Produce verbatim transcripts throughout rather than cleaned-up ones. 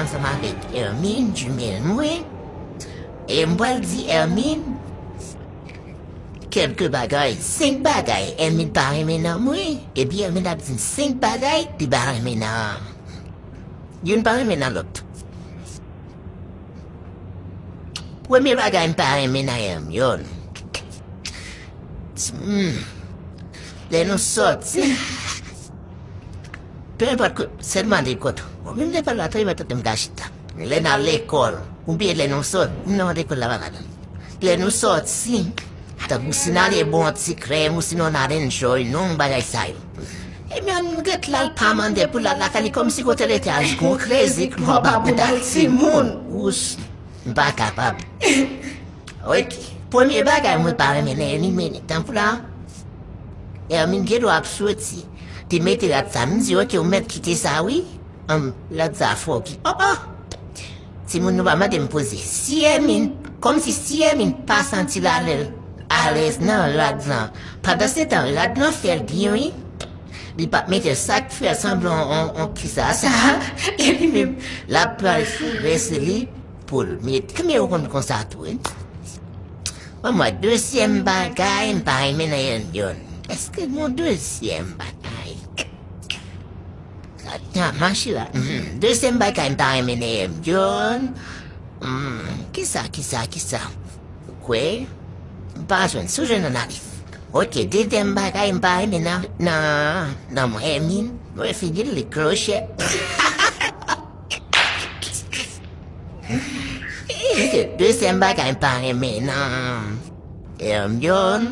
Ansanm avèk Hermine, jimèl mwen. E m pral di Hermine kèlke bagay, senk bagay Hermine pa renmen nan mwen. Epi Hermine ap di m senk bagay li pa renmen nan, youn pa renmen nan lòt. Premye bagay m pa renmen nan Hermione, hmm, lè nou sòti, pe enpòt kote, sèlman de kote. Bon, menm lè pa la, trè mwen tante m ka chita. Lè n al lekòl, oubyen lè nou sòti, m nan lekòl la pa ladan. Lè nou sòti, tankou si n ale bwè yon ti krèm, ou sinon n al enjoy, non, bagay sa yo. Ebyen, m ret la, l pa mande pou l al lakay li, kòmsi kote l te al, gon krezi, k lwa ba bout al timoun. Wouch, m pa kapab. Ok, premye bagay mwen pa renmen nan Hermine, tankou la, Hermine gen dwa ap soti, te mete rad sa, m di, ok, ou mèt kite sa, wi. Ann, lòt sa fò ki, oh, oh! Timoun, nou pa mande m poze. Si Hermine, kòmsi si Hermine pa santi l alèz, alèz nan rad lan, pandan se tan, rad lan fè l byen, wi. Li p ap mete l, sa k fè sanblan on, on, on kisa sa, epi menm, l ap pran rès li pou l mete. Konbyen ou konn konsa tou, wi? Ban mwen dezyèm bagay m pa renmen nan Hermione. Èske gon dezyèm bagay? Ata, mache la. Mhm. Dezyèm bagay m pa renmen nan Hermione. Hmm, kisa, kisa, kisa? Ou kwè? M pa jwenn, si w jwenn analiz. Ok, dezyèm bagay m pa renmen nan, nan, nan Hermine, mwen figi l, li kloche. Ok, dezyèm bagay m pa renmen nan Hermione.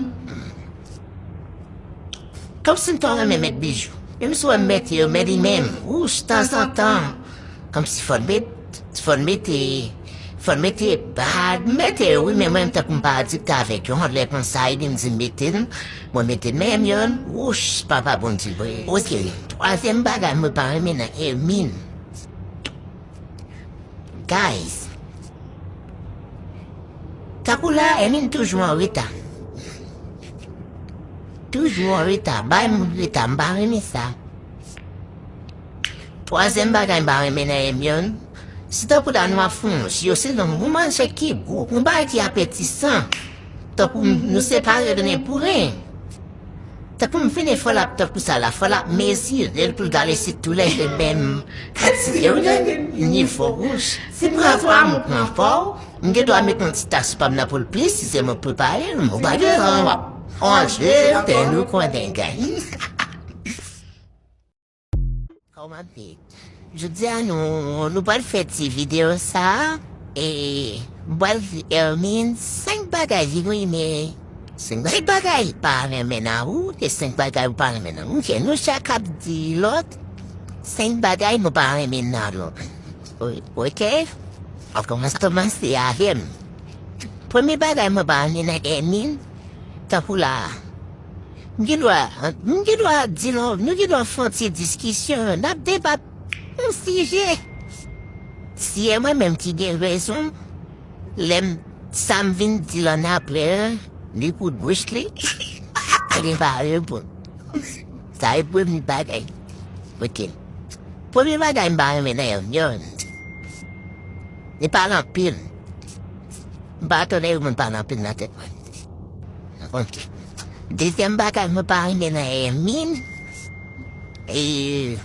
Kòmsi m ta renmen met bijou. Menm si w wè m mete yo, men li menm, wouch, tanzantan. Kòmsi fò n met, fò n mete, fò n mete bag, m mete yo, wi, men mwen, m tankou m pa adikte avèk yo. Yon lè konsa, li di m di m mete l, mwen mete l, men Hermione, wouch, papa Bondye. Ok, twazyèm bagay mwen pa renmen nan Hermine. Guys, tankou la, Hermine toujou an reta. Toujou an reta, bay moun reta, m pa renmen sa. Twazyèm bagay m pa renmen nan Hermione, si tankou la nou ap fè yon je, se nan yon manje ki gwo, yon bagay ki apetisan, tankou nou separe yo nan ren pou ren. Tankou m vin e fò l ap tankou sa la, fò l ap mezire l pou l gade si tou lè de menm kantite, ou gade nivo wouch. Si m pran twa, m pran fò w, m gen dwa met yon ti ta sou pa m nan pou l plis, si se mwen k prepare l, m pa gen ran w ap manje, anten nou konnen gen. Kòman pe? Jodi a nou, nou pral fè ti videyo sa a, e m pral di Hermine senk bagay li renmen, senk bagay li pa renmen nan ou, e senk bagay ou pa renmen nan ou. Ok, nou chak ap di lòt senk bagay nou pa renmen nan nou. O-, ok? An kòmanse, kòmanse avè m. Premye bagay mwen pa renmen nan Hermine, tankou la a. M gen dwa, m gen dwa di nou, nou gen dwa fè yon ti diskisyon, n ap deba yon sijè. Si e mwen menm ki gen rezon, lè m, sa m vin di l annapre, li kout bouch li, li pa reponn. Sa e premye bagay. Ok. Premye bagay m pa renmen nan Hermione, li pale anpil. M pa tande yon moun pale anpil nan tèt mwen. Ok. Dezyèm bagay mwen pa renmen nan Hermine, e,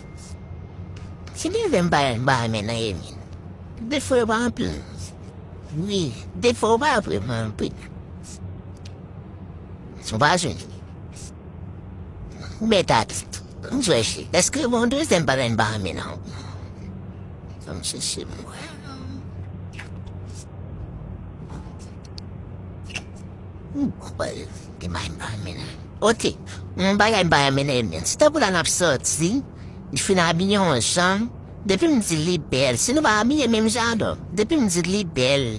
ki dezyèm bagay m pa renmen nan Hermine? Defo yo pa anpil. Wi, defo yo pa vrèman anpil. Ou pa jwenn li. Ou mèt ale. M chèche. Èske gon dezyèm bagay m pa renmen nan ou? Fò m chèche m wè. M kwè gen bagay m pa renmen nan. Ok. Yon bagay m pa renmen nan Hermione. Se tankou la n ap sòti, li fin abiye yon jan. Depi m di li bèl, si nou pa abiye menm jan non. Depi m di li bèl,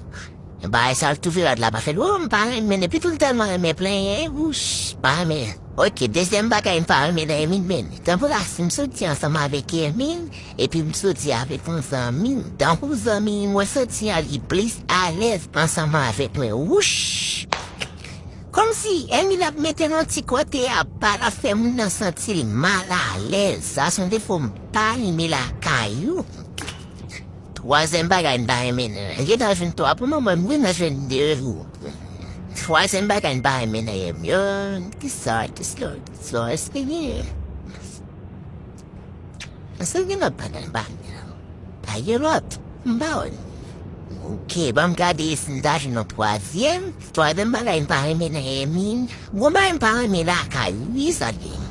bagay sa l twouve rad la pa fè l. Oh, m pa renmen, epi tou l tèlman renmen plenyen, wouch, pa renmen. Ok, dezyèm bagay m pa renmen nan Hermine, men tankou la si m soti ansanm avèk Hermine, epi m soti avèk yon zanmi m, tankou zanmi m, mwen santi an li plis alèz ansanm avèk mwen, wouch. Kòmsi Hermine ap mete l yon ti kote apa, l ap fè moun nan santi l mal alèz. Sa se yon defo m pa renmen lakay ou. Twazyèm bagay m pa renmen nan, gentan jwenn twa pou moman, m gentan jwenn de. Twazyèm bagay m pa renmen nan yè m yo, kisa, kisa, kisa, èske gen? Èske gen lòt bagay m pa renmen nan? Pa gen lòt, m pa wè. Oke, ban m gade si m ta jwenn yon twazyèm. Twazyèm bagay m pa renmen nan yè m, gon bagay m pa renmen lakay, wi, sa gen.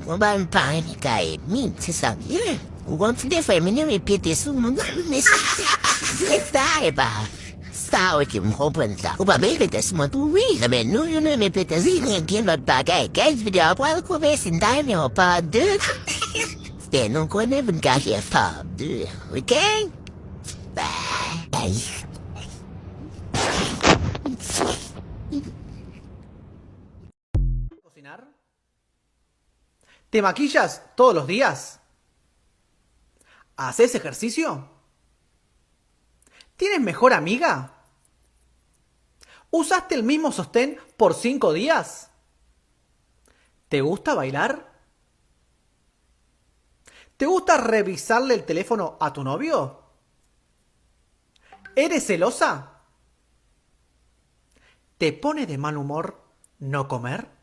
Mwen pa, m pa renmen kay ènmi, se sa m ye. Ou konn ti defwa, m renmen pete sou moun, men se, se sa, e pa sa, oke, m konprann sa. Ou pa bezwen pete sou mwen tou, wi, men nou, nou renmen pete, wi, gen, gen lòt bagay. Guys, videyo a pral koupe, si n ta renmen yon part deux, se nou konnen pou n ka fè part deux, oke? Bye. Cocinar? ¿Te maquillas todos los días? ¿Haces ejercicio? ¿Tienes mejor amiga? ¿Usaste el mismo sostén por cinco días? ¿Te gusta bailar? ¿Te gusta revisarle el teléfono a tu novio? ¿Eres celosa? ¿Te pone de mal humor no comer?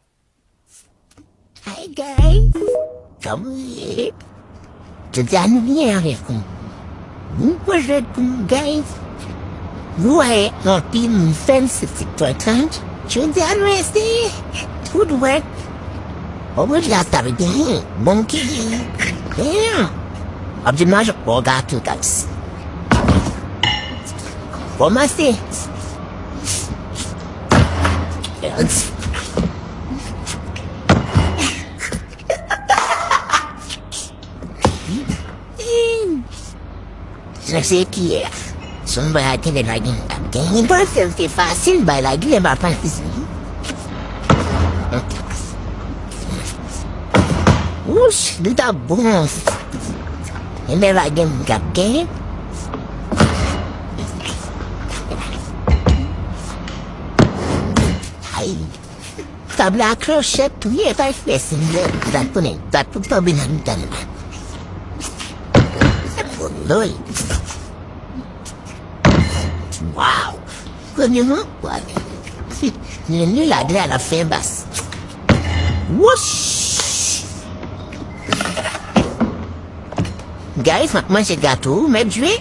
Hi guys, kòman w ye? Jodi a nou byen avèk nou. Nou pwojè pou nou, guys. Nou wè anpil moun fè l sou TikTok la. Jodi a nou eseye tout wè. Bon, jodi a sa vle di bon ki. Damn. Ap di manje bon gato, guys. Bon, mase. Sa se kiyè? Se yon bagay ki lè la gen, gen yon pwofèm, se fasil, bay la gen pa fasil. Wouch, li ta bon. Gen lè la gen k ap gen. Ay. Tab la klochèt touye pa fè siy lè dat konnen dat pou tonbe nan mitan la. Lòy. Wow. Premye mwen, wale. Li la de la fè bas. Wouch. Guys, m ap manje gato, mèt jwe.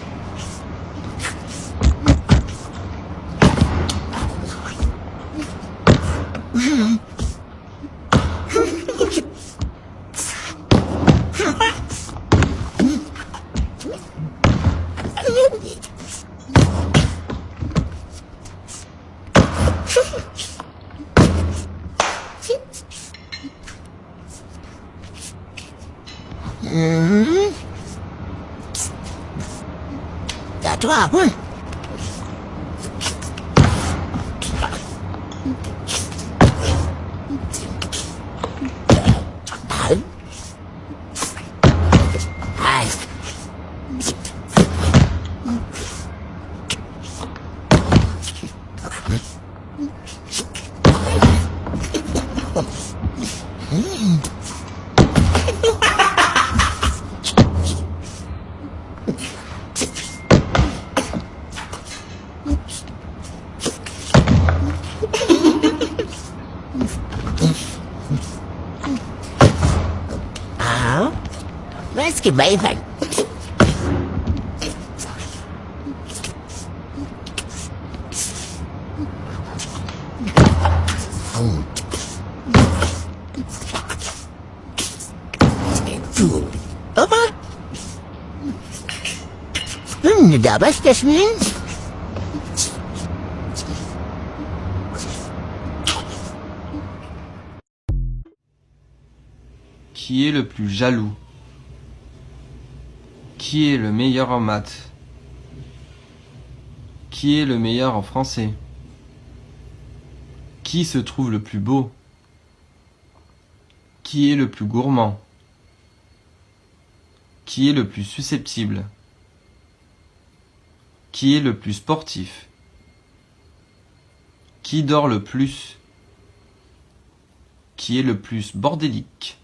Mhm. Gato a bon. Ay. Ay. Ah, mas que bem, velho. Opa! Hmm, da bastante, menino. Qui est le plus jaloux? Qui est le meilleur en maths? Qui est le meilleur en français? Qui se trouve le plus beau? Qui est le plus gourmand? Qui est le plus susceptible? Qui est le plus sportif? Qui dort le plus? Qui est le plus bordélique?